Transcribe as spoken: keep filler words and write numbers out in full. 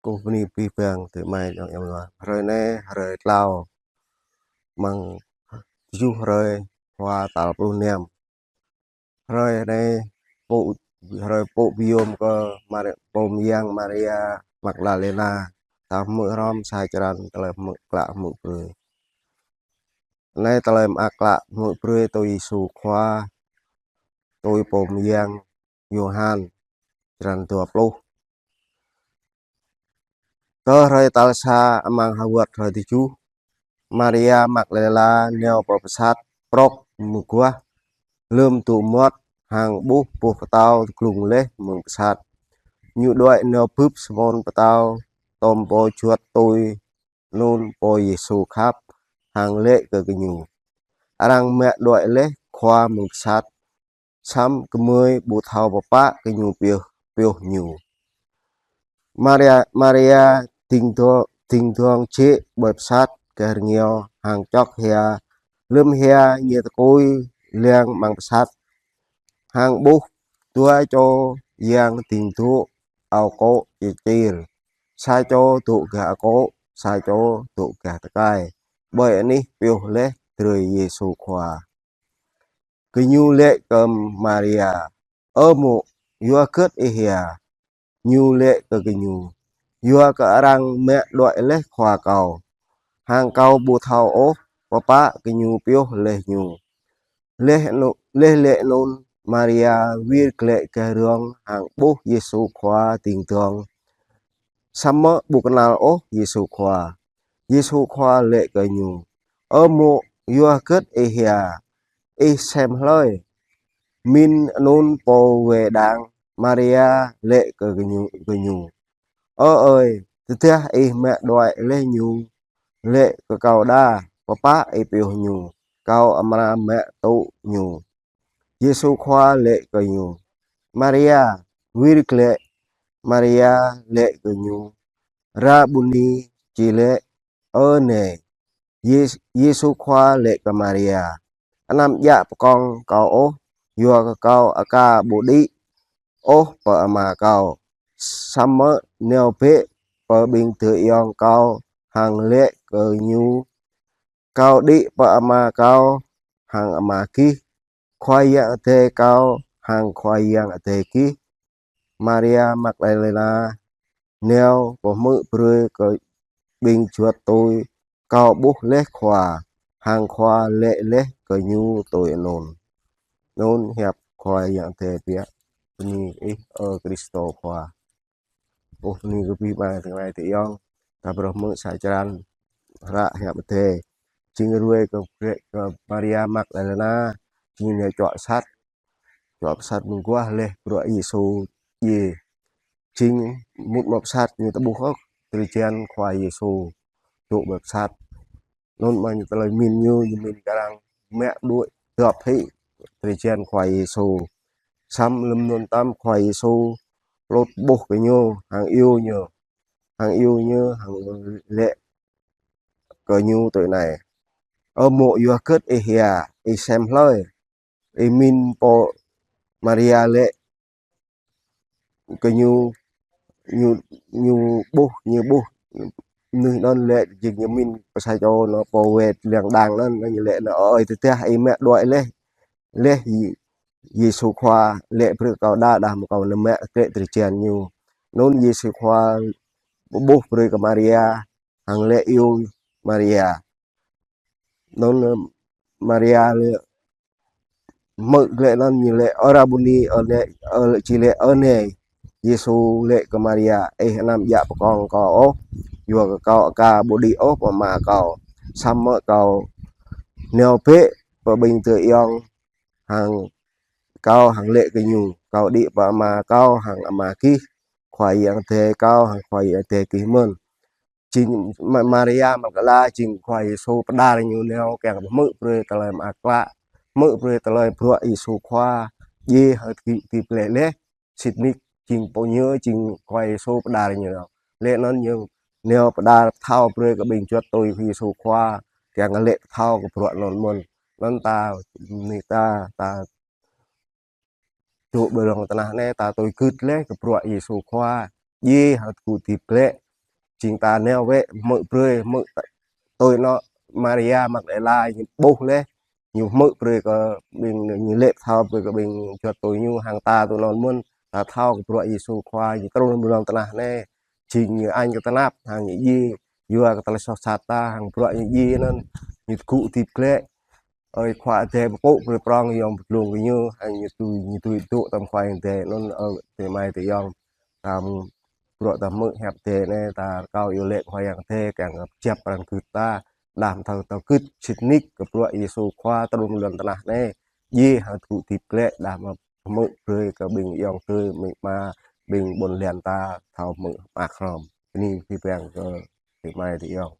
Kơ bơni abih bang tơ amai ayŏng adơi. Hrơi anai, hrơi tlâo, mơ̆ng tơjuh hrơi, khua tal pluh năm. Hrơi anai, pô, hrơi pô pơyom kơ Mari-, pô mơyang Maria Magdalena, ta hmư̆ hrŏm sa črăn tơlơi hmư̆ klă hmư̆ brơi. Anai tơlơi mơak klă hmư̆ brơi tui Yêsu Khua, tui pô mơyang Yôhan, črăn dua pluh. Tơ hrơi tal sa amăng hơwơ̆t hrơi tơjuh, Maria Magdalena nao pơ pơsat prŏk mơguah lơm dŏ mơmŏt hăng ƀuh boh pơtâo glung laih mơ̆ng pơsat. Ñu đuaĭ nao bưp Simôn pơtâo, tôm pô juăt tui anŭn pô Yêsu khăp, hăng laĭ kơ gơñu: Arăng mă đuaĭ laih Khua mơ̆ng pơsat, samơ̆ gơmơi ƀu thâo pơpă gơñu pioh, pioh ñu. Maria, Maria dĭng dŏ-, dĭng dŏng jĕ ƀơi pơsat gah rơngiao hăng čŏk hia. Lơm hia ñu tơkui lăng amăng pơsat hăng ƀuh dua čô yang dĭng dŏ ao kô̆ čơčir, sa čô dŏ gah akŏ, sa čô dŏ gah tơkai. Ƀơi anih pioh laih drơi Yêsu Khua. Gơñu laĭ kơ Maria: Ơ mŏ, yua hơget ih hia? Ñu laĭ kơ gơñu: Yua kơ arăng mă đuaĭ laih Khua kâo, hăng kâo ƀu thâo ôh pơpă gơñu pioh laih ñu. Laih anŭ-, laih laĭ anŭn, Maria wir glaĭ gah rŏng hăng ƀuh Yêsu Khua dĭng dŏng, samơ̆ ƀu kơnăl ôh Yêsu Khua. Yêsu Khua laĭ kơ ñu: Ơ mŏ, yua hơget ih hia? Ih sem hlơi? Min anŭn pô wai đang. Maria laĭ kơ gơñu, gơñu: Ơ ơi, tơdah ih mă đuaĭ laih ñu, laĭ kơ kâo đa pơpă ih pioh ñu, kâo amra mă tŭ ñu. Yêsu Khua laĭ kơ ñu: Maria. Wir glaĭ, Maria laĭ kơ ñu: Rabuni, či laĭ Ơ Nai. Yê-, Yêsu Khua laĭ kơ Maria: Anăm djă pơkŏng kâo ôh, yua kơ kâo aka ƀu đĭ ôh pơ Ama kâo. Samơ̆ nao bĕ pơ ƀing adơi ayŏng kâo hăng laĭ kơ ñu: Kâo đĭ pơ Ama kâo hăng Ama gih, Khua Yang Adai kâo hăng Khua Yang Adai gih. Maria Magdalena nao pơhmư̆ brơi kơ ƀing juăt tui: Kâo ƀuh laih Khua, hăng Khua laĭ laih kơ ñu tui anŭn. Anŭn hiăp Khua Yang Adai biă. Bơni ih, ơ Krist Khua. Ơ, bơni kơ abih bang tơ amai tơ ayŏng. Ta phrâo hmư̆ sa črăn hră hiăp Adai. Jing ruai kơ, kơ Maria Magdalena, jing nao čuă pơsat, čuă pơsat mơguah laih bruă Yêsu djai. Jing mŭt mă pơsat ñu ƀu ƀuh ôh drơi jăn Khua Yêsu dŏ ƀơi pơsat. Anŭn mơ̆ ñu tơlơi pơmĭn ñu, ñu pơmĭn kơ arăng mă đuaĭ dŏp hĭ drơi jăn Khua Yêsu. Samơ̆ lơm anŭn tơm Khua Yêsu pơlŭt ƀuh kơ ñu, hăng iâu ñu, hăng iâu ñu, hăng laĭ kơ ñu tui anai: Ơ mŏ, yua hơget ih hia? Ih sem hlơi? Ih min pô? Maria laĭ kơ ñu, ñu, ñu ƀuh, ñu ƀuh mơnuih anŭn laĭ jing ñu min pơ sa čô anŭn pô wai đang đang anŭn, ñu laĭ anŭn: Ơ ơi, tơdah ih mă đuaĭ laih, laih Yê-, Yêsu Khua laĭ brơi kâo đa, đah mơ̆ kâo nao mă glaĭ drơi jăn ñu. Anŭn Yêsu Khua ƀuh brơi kơ Maria, hăng laĭ iâu Maria. Anŭn Maria laĭ, hmư̆ glaĭ anŭn ñu laĭ: Ơ Rabuni, ơ Nai, ơ, či laĭ Ơ Nai. Yêsu laĭ kơ Maria: Ih anăm djă pơkŏng kâo ôh, yua kơ kâo aka ƀu đĭ ôh pơ Ama kâo. Samơ̆ kâo nao bĕ pơ ƀing adơi ayŏng hăng kâo hăng laĭ kơ ñu: Kâo đĭ pơ Ama kâo hăng Ama gih, Khua Yang Adai kâo hăng Khua Yang Adai gih mơ̆n. Jing Ma-, Maria Magdalena jing Khua Yêsu pơđar ñu nao kiăng pơhmư̆ brơi tơlơi mơak klă, hmư̆ brơi tơlơi bruă Yêsu Khua djai hơdip glaĭ laih. Sĭt nik jing pô ñu jing Khua Yêsu pơđar ñu nao. Laih anŭn ñu nao pơđar pơthâo brơi kơ ƀing juăt tui Yêsu Khua, kiăng laĭ pơthâo kơ bruă anŭn mơ̆n. Anŭn ta, bơni ta, ta dŏ ƀơi rŏng tơnah anai ta tui gưt laih kơ bruă Yêsu Khua djai hơdip glaĭ. jing ta nao wĕ hmư̆ brơi, hmư̆ ta-, tui anŭn Maria Magdala ñu ƀuh laih, ñu hmư̆ brơi kơ ƀing, ñu lĕ thâo brơi kơ ƀing juăt tui ñu, hăng ta tui anŭn mơ̆n, ta thâo kơ bruă Yêsu Khua ñu trŭn ƀơi lŏn tơnah anai, jing ñu añ kơ tơnap, hăng ñu djai, yua kơ tơlơi soh sat ta, hăng bruă ñu djai anŭn, ñu tơgŭ hơdip glaĭ. Ơi Khua Adai pơpŭ brơi prong ayŏng pơdlông kơ ñu, hăng ñu tui, ñu tui dŏ tơm Khua Adai anŭn, ơ, adơi amai adơi ayŏng. Tơm bruă ta hmư̆ hiăp Adai anai, ta rơkâo iâu laĭ Khua Yang Adai kiăng kơ pơjăp pran gưt ta, đah mơ̆ thâo, thâo gưt sĭt nik kơ bruă Yêsu Khua trŭn ƀơi lŏn tơnah anai, djai hăng tơgŭ hơdip glaĭ, đah mơ̆ hmư̆ brơi kơ ƀing ayŏng adơi, amĭ ama, ƀing ƀôn lan ta thâo hmư̆ mơak hrŏm. Bơni abih bang kơ adơi amai adơi ayŏng.